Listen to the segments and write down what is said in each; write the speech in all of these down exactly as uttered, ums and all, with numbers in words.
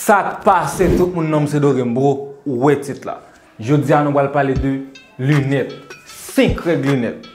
Sa k pase tout moun, non m se Dorem, bro, ou wè tit la. Jodi a nou pral pale de linèt. Senk règ linèt.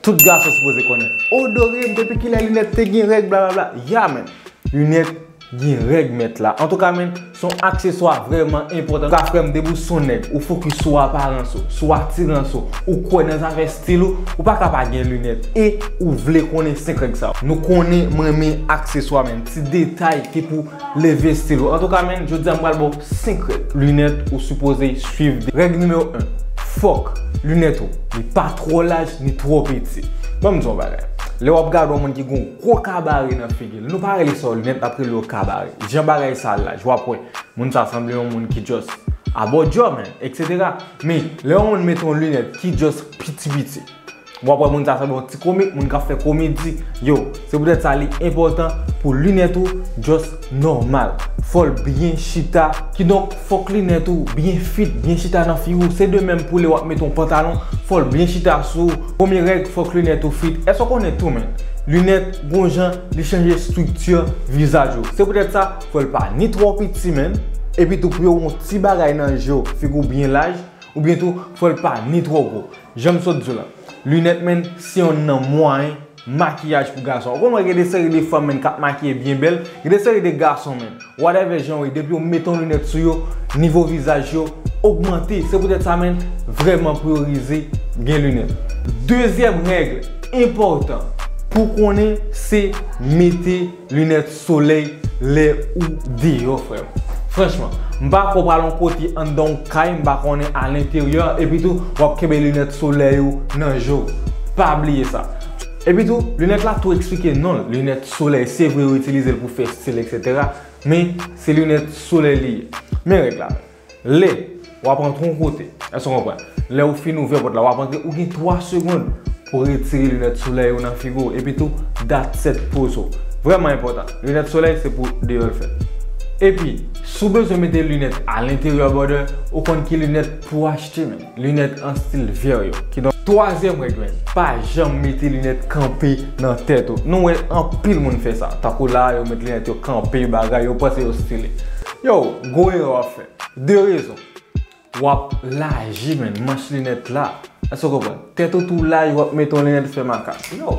Tout gason sipoze konnen. O Dorem, depi kilè linèt te gen règ, blablabla. Ya, men. Linèt gen règ, mèt la. Antouka, men, se yon akseswa vrèman enpòtan. Ka frè m, depi w se yon nèg, ou fokis sou aparans ou, sou atirans ou, ou kwè nan zafè stil ou, ou pa ka pa gen linèt. E ou vle konnen senk règ sa yo. Nou konnen m renmen akseswa, men. Ti detay ki pou leve stil ou. Antouka, men, jodi a m pral ba w senk règ linèt ou sipoze swiv. Règ nimewo en, fòk linèt ou li pa twò laj ni twò piti. Ban m di w yon bagay. Lè w ap gade yon moun ki gen yon gwo kabare nan figi l, nou pa rele sa yo linèt, n ap rele yo kabare. Jan bagay sa laj, w ap wè moun sa sanble yon moun ki just abòdjò, men, etsetera. Men, lè yon moun mete yon linèt ki just piti piti, w ap wè moun sa sanble yon ti komik, moun k ap fè komedi. Yo, se poutèt sa li enpòtan pou linèt ou just nòmal. Fò l byen chita. Kidonk, fòk linèt ou byen fit, byen chita nan figi w. Se de menm pou lè w ap mete yon pantalon, fò l byen chita sou ou. Premye règ, fòk linèt ou fit. Èske w konnen tou, men? Linèt, gon jan, li chanje estrikti vizaj ou. Se poutèt sa, fò l pa ni twò piti, men. Epi tou, pou yo yon ti bagay nan je w, figi w byen laj. Oubyen tou, fò l pa ni twò gwo. Jan m sot di w la, linèt, men, se yonn nan mwayen makiyaj pou gason. Ou konn wè gen de seri de fanm, men, k ap makiye byen bèl, gen de seri de gason, men, whatever jan w ye, depi yo mete yon linèt sou yo, nivo vizaj yo ogmante. Se poutèt sa, men, vrèman priyorize gen linèt. Dezyèm règ enpòtan pou konnen, se mete linèt solèy lè ou deyò, frè m. Franchman, m pa kwè w pral yon kote anndan yon kay, m pa konnen alenteryè, epi tou, w ap kenbe linèt solèy ou nan je w. Pa bliye sa. Epi tou, linèt la tou eksplike non l. Linèt solèy, se vre yo itilize l pou fè stil, etsetera. Men, se linèt solèy li ye. Men règ la. Lè w ap antre yon kote, èske w konprann? Lè ou fin ouvè pòt la, w ap antre, ou gen twa segonn pou retire linèt solèy ou nan figi w, epi tou, that's it, poze w. Vrèman enpòtan. Linèt solèy, se pou deyò l fèt. Epi, si w bezwen mete linèt alenteryè, brother, ou konn ki linèt pou w achte, men. Linèt an stil vè yo. Kidonk, twazyèm règ, men, pa janm mete linèt kanpe nan tèt ou. Nou wè anpil moun fè sa. Tankou la, yo met linèt yo kanpe, bagay, yo panse yo style. Yo, gwo erè w ap fè. De rezon. W ap laji, men, manch linèt la. Èske w konprann? Tèt ou tou laj, w ap mete yon linèt fè makak. Yo!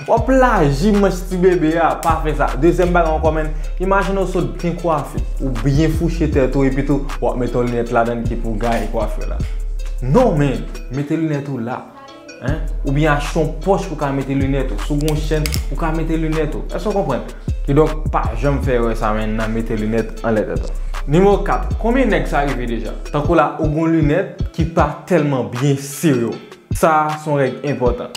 W ap laji manch ti bebe a, pa fè sa. Dezyèm bagay ankò, men, imajine w sot byen kwafe, ou byen fouche tèt ou, epi tou, w ap mete yon linèt ladann ki pou gaye kwafè la. Non, men, mete linèt ou la. Hein? Oubyen achte yon pòch pou ka mete linèt ou. Si w gen yon chèn, ou ka mete linèt ou. Èske w konprann? Kidonk, pa janm fè erè sa, men, nan mete linèt anlè tèt ou. Nimewo kat, konbyen nèg sa rive deja? Tankou la, ou gen yon linèt ki pa tèlman byen sere w. Sa a se yon règ enpòtan.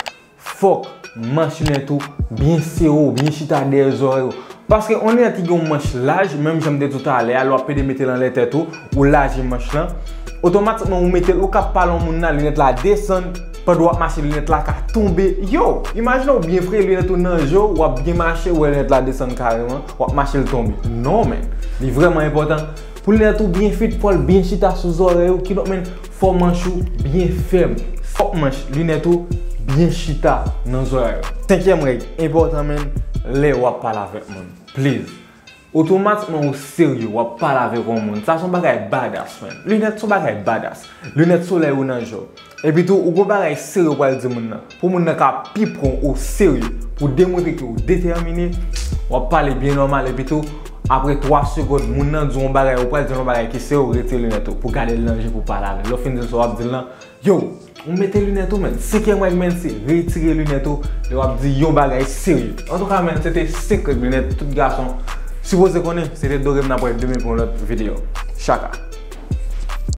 Fòk manch linèt ou byen sere w, byen chita dèyè zòrèy ou. Paske yon linèt ki gen yon manch laj, menm jan m te di w talè a, lè w ap pede mete l anlè tèt ou, ou laji manch lan, otomatikman ou mete l, ou ka ap pale yon moun nan, linèt la desann, pandan w ap mache, linèt la ka tonbe. Yo, imajine w byen fre, linèt ou nan je w, w ap byen mache, ou wè linèt la desann kareman, w ap mache l tonbe. Non, men, li vrèman enpòtan. Pou linèt ou byen fit, fò l byen chita sou zòrèy ou, kidonk, men, fò manch ou byen fèm. Fòk manch linèt ou byen chita nan zòrèy ou. Senkyèm règ enpòtan, men, lè w ap pale avèk moun. Please. Otomatikman ou serye, w ap pale avèk yon moun. Sa se yon bagay badass, man. Linèt se yon bagay badass. Linèt solèy ou nan je w. Epi tou, ou gon bagay serye ou pral di moun nan. Pou moun nan ka pi pran ou serye, pou demontre ke ou detèmine, w ap pale byen nòmal, epi tou, apre twa segonn, moun nan di yon bagay, ou pral di yon bagay ki serye, ou retire linèt ou, pou gade l nan je, pou pale avè l. Lè w fin di l sa w ap di l lan, yo, ou mete linèt ou, men. Senkyèm règ, men, se retire linèt ou, lè w ap di yon bagay serye. Antouka, men, se te senk règ linèt, tout gason sipoze konnen, se te Dorem, n ap wè demen pou yon lòt videyo. Chaka.